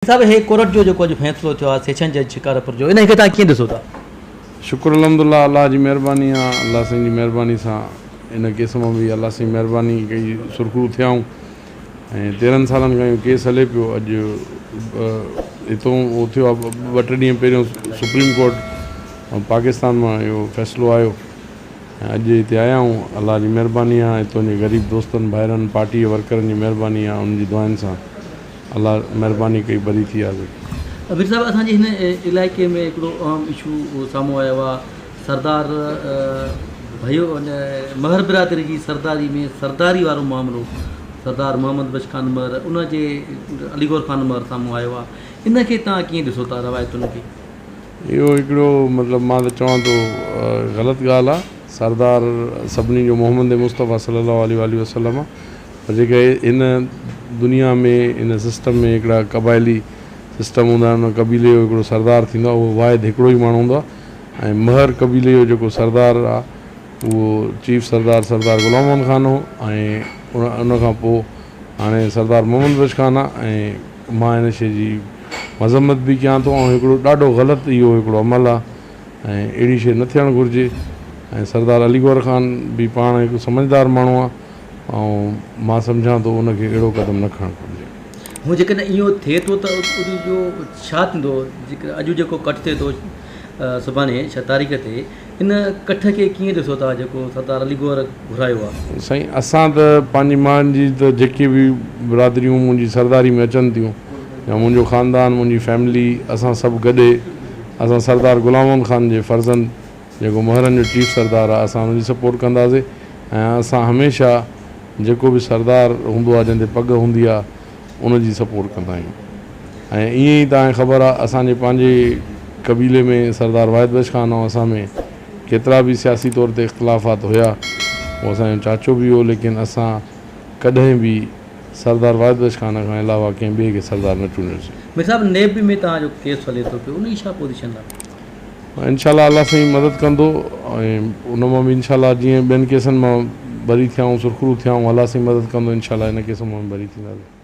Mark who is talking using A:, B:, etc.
A: صاحب هي ڪورٽ جو جيڪو اڄ فيصلو ٿيو آهي سيشن جج شڪارپور جو انهي کي توهان ڪيئن ڏسو ٿا؟
B: شڪر الحمدالله الله جي مهرباني آ الله سائين جي مهرباني سان ان ڪيس مان به الله سائين مهرباني ڪئي سرخرو ٿيا آهيون ۽ 13 سالن کان اهو ڪيس هلي پيو اڄ هتون اهو ٿيو آ ٻه ٽي ڏينهن پهريون سپريم ڪورٽ پاڪستان مان اهو فيصلو آيو ۽ اڄ هتي آيا آهيون الله جي مهرباني آ هتون جي غريب دوستن ڀائرن پارٽي جي ورڪرن جي مهرباني آ انهن جي دعائن سان الله مهرباني ڪئي بري ٿي آ.
A: مير صاحب اسان جي هن علائقي ۾ هڪڙو اهم اشو سامهون آيو آ سردار ڀيو مهر برادري جي سرداري ۾ سرداري وارو معاملو سردار محمد بخش خان مهر ان جي علي گور خان مهر سامهون آيو آ ان کي توهان ڪيئن ڏسو ٿا روايتن کي.
B: اهو هڪڙو مطلب مان ته چوان ٿو غلط ڳالهه آ سردار سڀني جو محمد مصطفيٰ صلي الله عليه واٰله وسلم آ پر جيڪي هن دنيا ۾ هن سسٽم ۾ هڪڙا قبائلي سسٽم هوندا آهن ان قبيلي جو هڪڙو سردار ٿيندو آهي اهو واحد هڪڙو ئي ماڻهو هوندو آهي ۽ مهر قبيلي جو جيڪو سردار آهي اهو چيف سردار سردار غلام محمد خان هو ۽ ان کان پوء هاڻي سردار محمد بخش خان آهي ۽ مان هن شيء جي مذمت به ڪيان ٿو ۽ هڪڙو ڏاڍو غلط اهو هڪڙو عمل آهي ۽ اهڙي شيء نه ٿيڻ گهرجي ۽ سردار علي گوهر خان به پاڻ هڪ سمجهدار ماڻهو آهي ۽ مان سمجهان ٿو ان کي اهڙو قدم نه کڻڻ گهرجي.
A: هو جيڪڏهن اهو ٿئي ٿو ته ان جو ڇا ٿيندو؟ جيڪڏهن اڄ جيڪو ڪٺ ٿئي ٿو سڀاڻي ڇهه تاريخ تي ان ڪٺ کي ڪيئن ڏسو ٿا جيڪو سردار علي گوهر گهرايو آهي؟
B: سائين اسان ته پنهنجي مان جي ته جيڪي به برادريون منهنجي سرداري ۾ اچن ٿيون يا منهنجو خاندان منهنجي فيملي اسان سڀ گڏي اسان سردار غلام محمد خان جي فرزند جيڪو مهرن جو چيف سردار آهي اسان ان جي سپورٽ ڪنداسي ۽ اسان هميشه جيڪو به سردار هوندو آهي جنهن تي پڳ هوندي آهي ان جي سپورٽ ڪندا آهيون ۽ ائين ئي توهان کي خبر آهي اسان جي پنهنجي قبيلي ۾ سردار واحد بخش خان ۽ اسان ۾ ڪيترا به سياسي طور تي اختلافات هيا هو اسان جو چاچو به هو ليڪن اسان ڪڏهن به سردار واحد بخش خان کان علاوه ڪنهن ٻئي کي سردار نه چونڊيوسين.
A: مير صاحب نيب ۾ توهان جو ڪيس هلي ٿو پيو ان جي ڇا پوزيشن آهي؟
B: انشاء الله الله سائين مدد ڪندو ۽ ان مان به انشاء الله جيئن ٻين ڪيسن مان بري ٿيا آهيون سرخرو ٿيا آهيون الله سائين مدد ڪندو انشاء الله ان ڪيس مان به بري ٿينداسين.